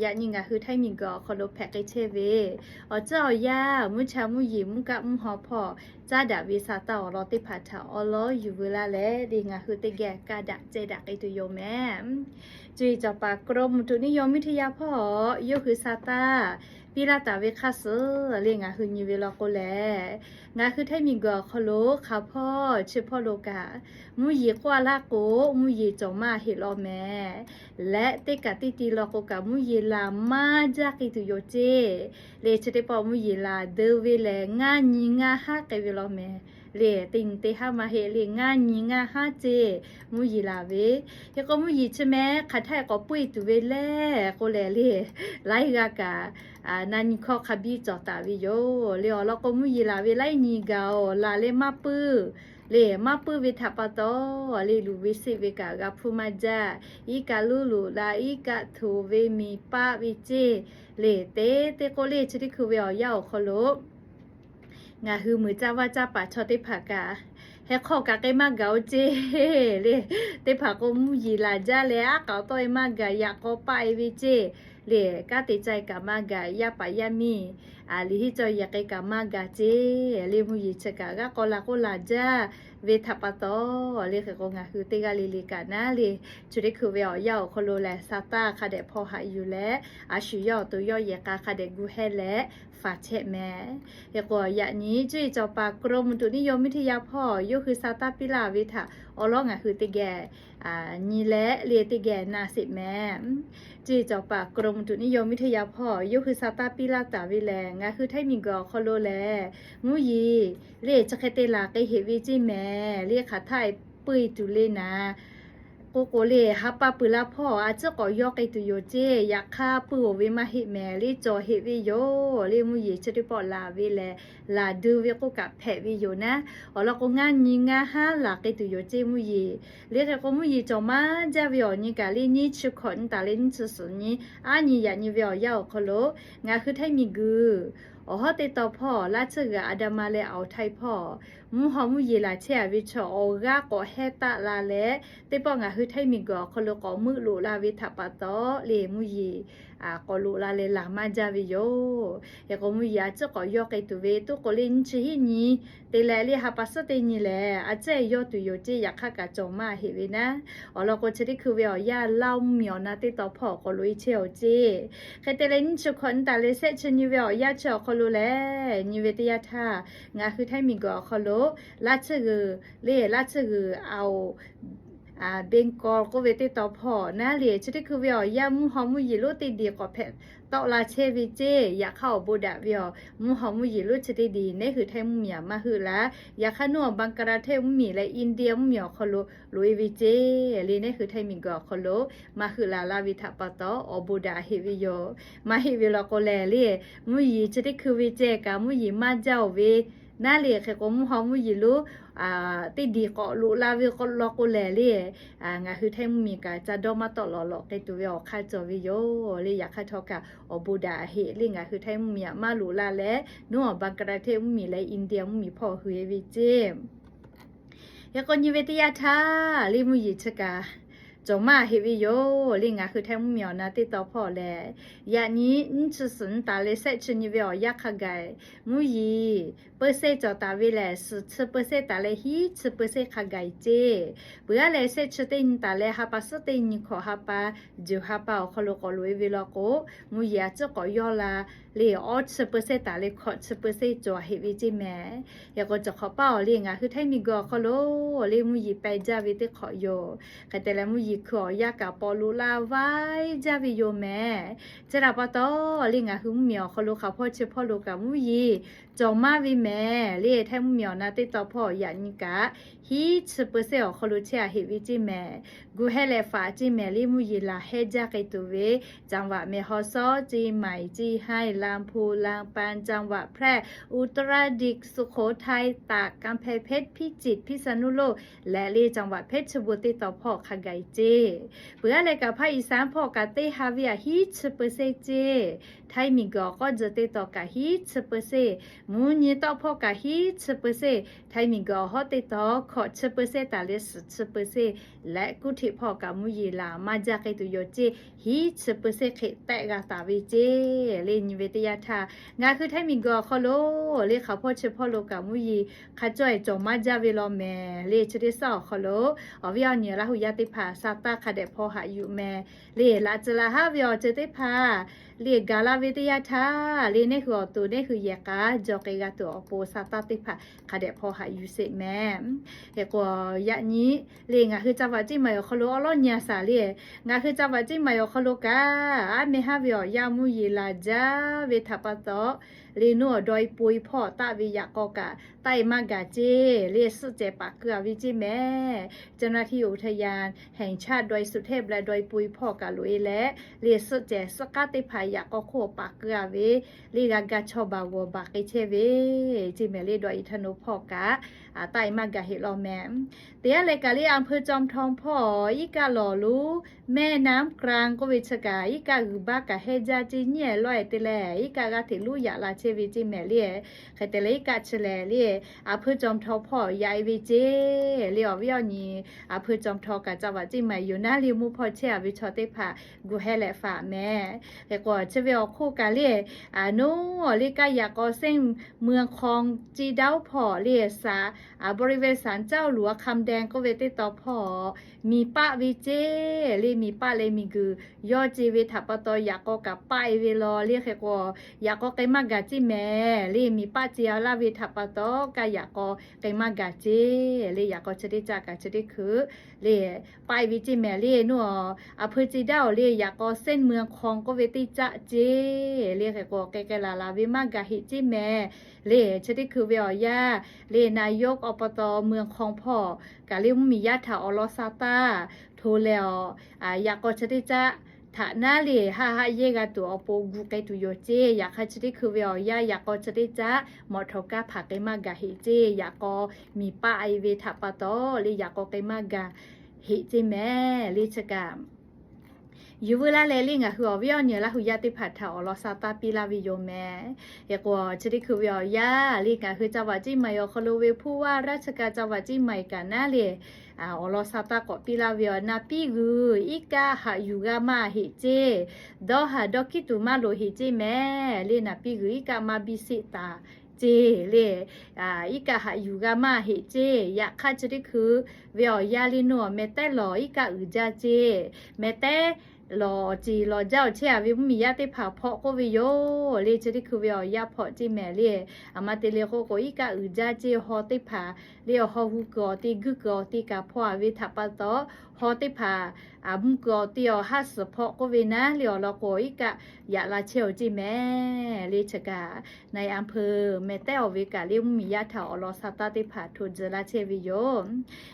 Yaꞈ nyi ngaˬ hui Htaiˇ miˬguiˬ awˬ hk'aw lo hpehꞈ k'ai chehˇ ve awˬ ceuˬ awˬ yanˇ, mvuhˇ cha mvuhˇ yeˬ mvuhˇ kaˆ mvuhˇ haw hpawˇ caˉ daꞈ ve sa taˇ awˬ lawn teˇ hpaˍ htaꞈ awˉ lawˉ yuˬ veu laˇ leh, leh ngaˬ hui teˇ geh kaˇ daꞈ ceh daꞈ k'ai tuˬ yoˬ mehˍ. Cuˇ yiˍ cawˬ paˍ กรมอุตุนิยมวิทยา hpawˇ yawˇ hui sa taˇ piˇ laˇ taˍ ve hk'aˇ suh leh ngaˬ hui nyi ve law k'o lehˬ, ngaˬ hui Htaiˇ miˬguiˬ awˬ hk'aw lo hk'aˬ hpawˇ chi hpawˇ lo kaꞈ mvuhˇ yeˬ k'oˆ a laˇ k'o, mvuhˇ yeˬ cawˬ maˇ heˆ law mehˍ. Leh teˇ kaꞈ teˇ ti law k'o kaꞈ mvuhˇ yeˬ laˬ maˇ jaˇ k'ai tuˬ yoˬ ceˇ. Leh chi teˇ pawˆ mvuhˇ yeˬ laˬ deu ve lehˬ, ngaˇ nyi ngaˇ haˉ k'ai ve law mehˍ. Leh teˇ nyi teˇ haˉ maˇ heˆ leh, ngaˇ nyi ngaˇ haˉ ceˇ mvuhˇ yeˬ laˬ ve. Hk'e k'o mvuhˇ yeˬ chi mehˍ hk'aˬ htaˇ k'awꞈ puiˇ tuˬ ve lehˬ k'o lehˬ, leh laiˉ g'aˇ kaꞈ na nyi hkawˇ hk'a biˇ cawˬ taˍ ve yoˬ. Leh awˬ lawn k'o mvuhˇ yeˬ laˬ ve laiˉ nyi gaˬ-oˬ, laˬ leh maˇ puiˇ. Leh maˇ puiˇ ve htaꞈ pa taw, leh luˬ ve seˆ ve kaꞈ g'a hpuˇ maˇ jaˇ. Iˉ kaˆ luˉ loꞈ la, iˉ kaˆ htoꞈ ve miˬ paˆ ve ceˇ. Leh teˇ teˇ k'oˆ leh chi teˇ hkui ve awˬ yanˇ awˬ hk'aw lo ngaˬ hui muiˬ caˇ vaˇ caˇ paˍ chaw teˇ hpaˍ kaꞈ, heh hk'aw kaꞈ k'ai maˇ gaˬ-oˬ ceˇ. Leh teˇ hpaˍ k'o mvuhˇ yeˬ laˬ jaˇ leh aˉ k'aoˍ tawˆ-e maˇ gaˬ, yaꞈ k'aw paˆ-e ve ceˇ. Leh kanˉ te ca-e kaꞈ maˇ gaˬ, yaˇ paˍ yaˇ miˇ liꞈ henˇ cawˇ yehˬ k'ai kaꞈ maˇ gaˬ ceˇ. Leh mvuhˇ yeˬ chi kaꞈ g'aˇ k'aw la k'oˆ laˬ jaˇ ve htaꞈ pa taw, leh hk'e k'o ngaˬ hui teˇ g'aˇ le le kaꞈ naˉ leh, chi teˇ hkui ve awˬ yanˇ awˬ hk'aw lo lehˬ, sa taˇ hk'a dehꞈ hpaw haꞈ yuˬ leh, a shu yawˇ awˬ to yawˇ yehˬ k'a hk'a dehꞈ gu heh leh faˍ chehˇ mehˍ. Hk'e k'o yaꞈ nyi cuˇ yiˍ cawˬ paˍ กรมอุตุนิยมวิทยา hpawˇ yawˇ hui sa taˇ piˇ laˇ ve htaꞈ awˉ lawˉ ngaˬ hui teˇ geh nyi leh leh teˇ geh na sheˍ mehˍ. Cuˇ yiˍ cawˬ paˍ กรมอุตุนิยมวิทยา hpawˇ yawˇ hui sa taˇ piˇ laˇ taˍ ve lehˬ, ngaˬ hui Htaiˇ miˬguiˬ awˬ hk'aw lo lehˬ, mvuhˇ yeˬ leh chi hk'e te laˬ k'ai heꞈ ve ceˇ mehˍ. Leh hk'aˬ htaˇ puiˇ tuˬ le naˍ k'o k'o leh, ha pa peuˬ la hpawˇ a ciˉ k'awꞈ yawˇ k'ai tuˬ yoˬ ceˇ. Yaꞈ hk'aˇ puiˇ-oˬ ve maˇ heˆ mehˍ. Leh cawˬ heꞈ ve yoˬ. Leh mvuhˇ yeˬ chi teˇ pawˆ laˬ ve lehˬ, laˬ deu ve k'oˆ kaꞈ hpehꞈ ve yoˬ naˉ. Awˬ lawn k'o ngaˇ nyi ngaˇ haˉ laˬ k'ai tuˬ yoˬ ceˇ mvuhˇ yeˬ. Leh hk'e k'o mvuhˇ yeˬ cawˬ maˇ jaˇ ve awˬ nyi kaꞈ leh, nyiˇ chi hkawꞈ nyi taˍ leh nyiˇ chi suhˍ nyi, aˉ nyi yaꞈ nyi ve awˬ yanˇ awˬ hk'aw lo ngaˬ hui Htaiˇ miˬguiˬ awˬ hawˉ teˇ tawn hpawˇ laˇ tsuhˇ g'uiˬ อันดามัน leh อ่าวไทย hpawˇ mvuhˇ haw mvuhˇ yeˬ laˬ chehˇ-a ve chaw awˬ g'aˇ k'awꞈ heh taˆ la leh, teˇ pawˆ ngaˬ hui Htaiˇ miˬguiˬ awˬ hk'aw lo k'awꞈ meuˆ loꞈ la ve htaꞈ pa taw leh mvuhˇ yeˬ k'awꞈ loꞈ la leh laˬ maˇ jaˇ ve yoˬ. Hk'e k'o mvuhˇ yeˬ a ciˉ k'awꞈ yawˇ k'ai tuˬ ve, toˇ k'o leh nyiˇ chi hiˆ nyi te leh leh ha pa suhˉ teˇ nyi lehˬ, a ciˉ yawˇ tuˬ yoˬ ceˇ. Yaꞈ hk'aˇ kaꞈ cawˬ maˇ heˆ ve naˉ. Awˬ lawn k'o chi teˇ hkui ve awˬ yanˇ Laˇ mvuhˇ miˬ awˬ na teˇ tawn hpawˇ awˬ hk'aw lo-e chehˇ-oˬ ceˇ. Hk'e te leh nyiˇ chi hkawꞈ nyi taˍ leh shehˆ chi nyi ve awˬ yanˇ chi awˬ hk'aw lo lehˬ, nyi ve teˇ yanˇ htaˇ ngaˬ hui Htaiˇ miˬguiˬ awˬ hk'aw lo laˇ tsuhˇ g'uiˬ leh laˇ tsuhˇ g'uiˬ อ่าวเบงกอล k'oˆ ve teˇ tawn hpawˇ naˉ leh, chi teˇ hkui ve awˬ yanˇ mvuhˇ haw mvuhˇ yeˬ lonˉ teˇ diˬ k'awꞈ hpehꞈ tawˆ la chehˇ ve ceˇ. Yaꞈ hk'aˇ awˬ bon daꞈ ve awˬ mvuhˇ haw mvuhˇ yeˬ lonˉ chi teˇ diˬ neˉ hui Htaiˇ mvuhˇ miˬ aꞈ maˇ heuˆ la. Yaꞈ hk'aˇ nuˉ awˬ Bangladesh mvuhˇ miˬ leh India mvuhˇ miˬ awˬ hk'aw lo loꞈ-e ve ceˇ. Leh neˉ hui Htaiˇ miˬguiˬ awˬ hk'aw lo maˇ heuˆ la laˇ ve htaꞈ pa taw awˬ bon daꞈ heˆ ve yoˬ. Maˇ heˆ ve law k'o lehˬ leh, mvuhˇ yeˬ chi teˇ hkui ve ceh kaꞈ mvuhˇ yeˬ maˇ jaˇ-oˬ ve naˉ leh, hk'e k'o mvuhˇ haw mvuhˇ yeˬ lonˉ teˇ diˬ k'awꞈ loꞈ la ve law k'o lehˬ leh, ngaˬ hui Htaiˇ mvuhˇ miˬ kaꞈ ca dawˇ maˇ tawˆ lawˬ lawꞈ k'ai tuˬ ve awˬ hk'aˇ cawˬ ve yoˬ. Leh yaꞈ hk'aˇ htawˇ kaꞈ awˬ bon daꞈ heˆ leh ngaˬ hui Htaiˇ mvuhˇ miˬ aꞈ maˇ loꞈ la leh, nuˉ awˬ Bangladesh mvuhˇ miˬ leh India mvuhˇ miˬ hpawˇ hui-e ve ceˇ. Hk'e k'o nyi ve teˇ yanˇ htaˇ leh mvuhˇ yeˬ chi kaꞈ cawˬ maˇ heˆ ve yoˬ. Leh ngaˬ hui Htaiˇ mvuhˇ miˬ awˬ na teˇ tawn hpawˇ lehˬ, yaꞈ nyi nyiˇ chi suhˍ nyi taˍ leh shehˆ chi nyi ve awˬ yanˇ hk'a gaˬ mvuhˇ yeˬ เปอร์เซ็นต์ cawˬ taˍ ve lehˬ, suhˍ chi เปอร์เซ็นต์ taˍ leh hiˉ chi เปอร์เซ็นต์ hk'a gaˬ-e ceˇ. Peuˬ-a leh shehˆ chi teˇ nyi taˍ leh ha pa suhˉ teˇ nyi hkawꞈ ha pa juˬ ha pa awˬ hk'aw lo k'awꞈ loꞈ-e ve law k'o, mvuhˇ yeˬ a ciˉ k'awꞈ yawˇ la leh awˇ chi เปอร์เซ็นต์ taˍ leh hkawꞈ chi เปอร์เซ็นต์ cawˬ heˆ ve ceˇ mehˍ. Hk'e k'o chi hk'awꞈ paˇ awˬ leh ngaˬ hui Htaiˇ miˬguiˬ awˬ hk'aw lo leh mvuhˇ yeˬ peh jaˇ ve teˇ hk'awꞈ yoˬ. Hk'e te leh mvuhˇ yeˬ hkui awˬ yanˇ kaꞈ paw loꞈ la vaiˇ jaˇ ve yoˬ mehˍ. Chi htaꞈ pa taw leh ngaˬ hui mvuhˇ miˬ awˬ hk'aw lo hk'aˬ hpawˇ chi hpawˇ lo kaꞈ mvuhˇ yeˬ cawˬ maˇ ve mehˍ. Leh Htaiˇ mvuhˇ miˬ awˬ na teˇ tawn hpawˇ yaꞈ nyi kaꞈ hiˉ chi เปอร์เซ็นต์ awˬ hk'aw lo chehˇ-a heˆ ve ceˇ mehˍ. Gu heh leh faˍ ceˇ mehˍ. Leh mvuhˇ yeˬ laˬ heh jaˇ k'ai tuˬ ve จังหวัดแม่ฮ่องสอน เชียงใหม่ เชียงราย ลำพูน ลำปาง จังหวัดแพร่ อุตรดิตถ์ สุโขทัย ตาก กำแพงเพชร พิจิตร พิษณุโลก leh leh จังหวัดเพชรบูรณ์ teˇ tawn hpawˇ hk'a gaˬ-e ceˇ. Peuˬ-a leh kaꞈ ภาคอีสาน hpawˇ kaꞈ teˇ ha ve aꞈ hiˉ chi เปอร์เซ็นต์ ceˇ. Htaiˇ miˬguiˬ awˬ k'awˇ jeh teˇ tawn kaꞈ hiˉ chi เปอร์เซ็นต์. Mvuhˇ nyi tawˆ hpawˇ kaꞈ hiˉ chi เปอร์เซ็นต์. Htaiˇ miˬguiˬ awˬ hawˉ teˇ tawn hkawꞈ chi เปอร์เซ็นต์ taˍ leh suhˍ chi เปอร์เซ็นต์ leh kuˇ hteꞈ hpawˇ kaꞈ mvuhˇ yeˬ laˬ maˇ jaˇ k'ai tuˬ yoˬ ceˇ, hiˉ chi เปอร์เซ็นต์ hk'e tehˆ g'a taˍ ve ceˇ. Leh nyi ve teˇ yanˇ htaˇ ngaˬ hui Htaiˇ miˬguiˬ awˬ hk'aw lo leh hk'aˬ hpawˇ chi hpawˇ lo kaꞈ mvuhˇ yeˬ hk'a cawˇ-e cawˬ maˇ jaˇ ve law mehˍ. Leh chi teˇ suhˉ awˬ hk'aw lo awˬ viˉ awˬ nyi Laˇ huˍ yaˇ teˇ hpaˍ sa taˇ hk'a dehꞈ hpaw haꞈ yuˬ mehˍ. Leh laꞈ tcuh laꞈ haˉ ve awˬ ceuˬ teˇ hpaˍ leh gaˬ la ve teˇ yanˇ htaˇ leh neˇ hui awˬ to neˇ hui yehˬ k'a jaw k'ai g'a tuˬ awˬ pon sa taˇ teˇ hpaˍ hk'a dehꞈ hpaw haꞈ yuˬ sheˍ mehˍ. Hk'e k'o yaꞈ nyi leh ngaˬ hui จังหวัดเชียงใหม่ awˬ hk'aw lo awˉ lawˉ nyi a shaˍ leh, ngaˬ hui จังหวัดเชียงใหม่ awˬ hk'aw lo kaꞈ aˉ meh haˉ ve awˬ yanˇ mvuhˇ yeˬ laˬ jaˇ ve htaꞈ pa taw, leh nuˇ awˬ dawˇ-e po-e hpawˇ taˆ ve yaꞈ k'aw kaꞈ taˆ-e maˇ gaˬ ceˇ. Leh suhˆ cehˬ paˍ keu-a ve ceˇ mehˍ. เจ้าหน้าที่อุทยานแห่งชาติดอยสุเทพ leh dawˇ-e po-e hpawˇ kaꞈ loꞈ-e leh, leh suhˆ cehˬ suhˆ k'aˉ teˇ hpaˍ yaꞈ k'aw hk'oˆ paˍ keu-a ve, leh g'a ga chaw baˬ g'awˬ baˬ k'ai chehˇ ve ceˇ mehˍ. Leh dawˇ-e htaˇ naw hpawˇ kaꞈ taˆ-e maˇ gaˬ heˆ law mehˍ. Teˇ yanˇ leh kaꞈ leh อำเภอจอมทอง hpawˇ iˉ kaˆ lawˬ lonˉ แม่น้ำกลาง k'oˆ ve chi kaꞈ iˉ kaˆ g'uiˬ baˆ kaꞈ hehnˇ jaˇ ceˇ nyiˉ-ehˍ lawˉ-ehˍ te leh, iˉ kaˆ g'aˇ hteꞈ lonˉ yaꞈ la chehˇ ve ceˇ mehˍ leh, hk'e te leh iˉ kaˆ chi lehˬ leh อำเภอจอมทอง hpawˇ yaꞈ-e ve ceˇ. Leh awˬ viˉ awˬ nyi อำเภอจอมทอง kaꞈ จังหวัดเชียงใหม่ yoˬ naˉ leh mvuhˇ hpawˇ chehˇ-a ve chaw teˇ hpaˍ gu heh leh faˍ mehˍ. Hk'e k'o chi ve awˬ hk'oˆ kaꞈ leh, a, nuˇ awˬ leh kaˇ yaꞈ k'aw เส้นเมืองคอง Ceˇ Daoˉ hpawˇ leh บริเวณศาลเจ้าหลวงคำแดง k'oˆ ve teˇ taw hpawˇ miˬ paˆ ve ceˇ. Leh miˬ paˆ leh miˬ guiˬ yawˇ ceˇ ve htaꞈ pa taw yaꞈ k'aw kaꞈ paˆ-e ve law leh, hk'e k'o yaꞈ k'aw k'ai maˇ gaˬ ceˇ mehˍ. Leh miˬ paˆ ceˇ-a laˇ ve htaꞈ pa taw kaˇ yaꞈ k'aw k'ai maˇ gaˬ ceˇ. Leh yaꞈ k'aw chi teˇ caˆ kaꞈ chi teˇ hkui leh paˆ-e ve ceˇ mehˍ. Leh nuˇ awˬ อำเภอเจด้า awˬ leh yaꞈ k'aw เส้นเมืองคอง k'oˆ ve teˇ caˆ ceˇ. Leh hk'e k'o k'ai k'ai laˬ laˬ ve maˇ gaˬ heˆ ceˇ mehˍ. Leh chi teˇ hkui ve awˬ yanˇ leh นายกอบต เมืองคอง hpawˇ kaꞈ leh mvuhˇmiˬ yaˇ htaꞈ awˬ lawn sa taˇ hto leh awˬ, yaꞈ k'aw chi teˇ caˆ htaꞈ naˉ leh haˆ haˆ yehˇ g'a tuˬ awˬ pon gu k'ai tuˬ yoˬ ceˇ. Yaꞈ hk'aˇ chi teˇ hkui ve awˬ yanˇ yaꞈ k'aw chi teˇ caˆ mawꞈ htawnˍ kaˇ hpaˍ k'ai maˇ gaˬ heˆ ceˇ. Yaꞈ k'aw miˬ paˆ-e ve htaꞈ pa taw leh yaꞈ k'aw k'ai maˇ gaˬ heˆ ceˇ mehˍ. Leh chi kaꞈ yuˬ veu laˇ leh leh ngaˬ hui awˬ viˉ awˬ nyi Laˇ huˍ yaˇ teˇ hpaˍ htaꞈ awˬ lawn sa taˇ piˇ laˇ ve yoˬ mehˍ. Hk'e k'o chi teˇ hkui ve awˬ yanˇ leh ngaˬ hui จังหวัดเชียงใหม่ awˬ hk'aw lo ve ผู้ว่าราชการจังหวัดเชียงใหม่ kaꞈ naˉ leh awˬ lawn sa taˇ k'awꞈ piˇ laˇ ve yoˬ. Naˍ piˇ g'uiˬ iˉ kaˆ haꞈ yuˬ g'a maˇ heˆ ceˇ. Dawˇ haˍ dawˇ kiˇ tuˬ maˇ loꞈ heˆ ceˇ mehˍ. Leh naˍ piˇ g'uiˬ iˉ kaˆ maˇ biˇ sheˆ taˍ ceˇ. Leh iˉ kaˆ haꞈ yuˬ g'a maˇ heˆ ceˇ. Yaꞈ hk'aˇ chi teˇ hkui ve awˬ yanˇ leh nuˇ awˬ meh tehˉ lawˬ iˉ kaˆ uiˍ jaˇ ceˇ. Meh tehˉ lawˬ ceˬ lawˬ jaˇ awˬ chehˇ-a ve mvuhˇmiˬ yaˇ teˇ hpaˍ hpawˇ k'oˆ ve yoˬ. Leh chi teˇ hkui ve awˬ yanˇ hpawˇ ceˇ mehˍ. Leh aˬ ma te leh k'oˆ k'o iˉ kaˆ uiˍ jaˇ ceˇ haw teˇ hpaˍ leh awˬ haw hu kuiˬ awˬ te guˇ kuiˬ awˬ te kaꞈ hpawˇ-a ve htaꞈ pa taw haw teˇ hpaˍ mvuhˇ kuiˬ awˬ te awˬ haˉ suhˍ hpawˇ k'oˆ ve naˉ leh awˬ lawn k'o iˉ kaˆ yaꞈ la chehˇ-oˬ ceˇ mehˍ. Leh chi kaꞈ นายอำเภอ meh tehˉ awˬ ve kaꞈ leh mvuhˇmiˬ yaˇ htaꞈ awˬ lawn sa taˇ teˇ hpaˍ hto tcuh laˇ chehˇ ve yoˬ.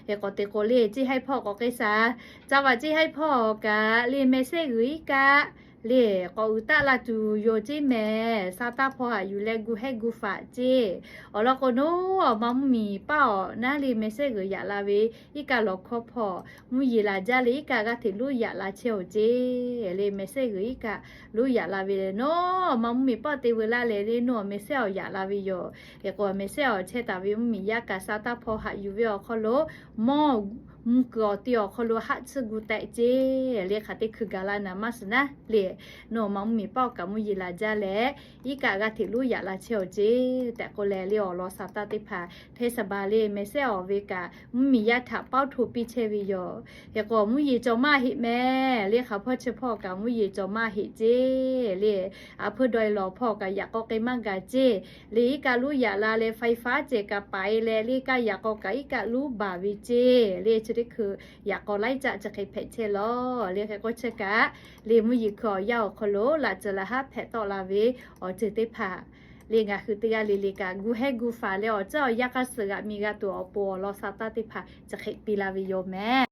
Hk'e k'o te k'o leh ceˇ haiˉ hpawˇ k'awꞈ k'ai shaˍ. จังหวัด ceˇ haiˉ hpawˇ kaꞈ leh meh sehˉ g'uiˬ iˉ kaˆ leh k'awꞈ uiˍ taˆ la tuˬ yoˬ ceˇ mehˍ. Sa taˇ hpaw haꞈ yuˬ leh gu hehˉ gu faꞈ ceˇ. Awˬ lawn k'o nuˇ awˬ ma mvuhˇmiˬ paˆ awˬ naˉ leh meh sehˉ g'uiˬ yaꞈ la ve iˉ kaˆ lawˬ hkawˇ hpawˇ mvuhˇ yeˬ laˬ jaˇ leh iˉ kaˆ g'aˇ hteꞈ lonˉ yaꞈ la chehˇ-oˬ ceˇ. Leh meh sehˉ g'uiˬ iˉ kaˆ lonˉ yaꞈ la ve leh nuˇ awˬ ma mvuhˇmiˬ paˆ te veu laˇ leh leh nuˇ awˬ meh sehˉ awˬ yaꞈ la ve yoˬ. Hk'e k'o meh sehˉ awˬ chehˇ taˍ ve mvuhˇmiˬ yaˇ kaꞈ sa taˇ hpaw haꞈ yuˬ ve awˬ hk'aw lo mawˇ mvuhˇ kuiˬ awˬ te awˬ hk'aw lo haˆ tsuhˇ gu tehꞈ ceˇ. Leh hk'aˬ teˇ hkui gaˬ la naˍ maˇ shiˍ naˉ leh nuˇ awˬ ma mvuhˇmiˬ paˆ awˬ kaꞈ mvuhˇ yeˬ laˬ jaˇ leh iˉ kaˆ g'aˇ hteꞈ lonˉ yaꞈ la chehˇ-oˬ ceˇ tehꞈ k'oˆ leh leh awˬ lawn sa taˇ teˇ hpaˍ hteˇ saˍ baˬ leh meh sehˉ awˬ ve kaꞈ mvuhˇmiˬ yaˇ htaꞈ paoˇ hto piˇ chehˇ ve yoˬ. Hk'e k'o mvuhˇ yeˬ cawˬ maˇ heˆ mehˍ. Leh hk'aˬ hpawˇ chi hpawˇ kaꞈ mvuhˇ yeˬ cawˬ maˇ heˆ ceˇ. Leh aˬ hpui dawˇ-e lawˬ hpawˇ kaꞈ yaꞈ k'aw k'ai maˇ gaˬ ceˇ. Leh iˉ kaˆ lonˉ yaꞈ la leh ไฟฟ้า cehˬ kaꞈ paˍ-e leh leh kaˇ yaꞈ k'aw kaꞈ iˉ kaˆ lonˉ baˬ ve ceˇ. Leh chi teˇ hkui yaꞈ k'aw laiˉ caˆ chi hk'e hpehꞈ chehˇ lawˬ. Leh hk'e k'o chi kaꞈ leh mvuhˇ yeˬ hkui awˬ yanˇ awˬ hk'aw lo laꞈ ceuˬ laꞈ haˉ hpehꞈ tawˆ la ve awˬ ceuˬ teˇ hpaˍ leh ngaˬ hui teˇ g'aˇ le le kaꞈ gu hehˉ gu faꞈ leh awˬ caˉ awˬ yaˇ k'aˇ suh g'aꞈ mi g'a tuˬ awˬ pon awˬ lawn sa taˇ teˇ hpaˍ chi hk'e piˇ la ve yoˬ mehˍ.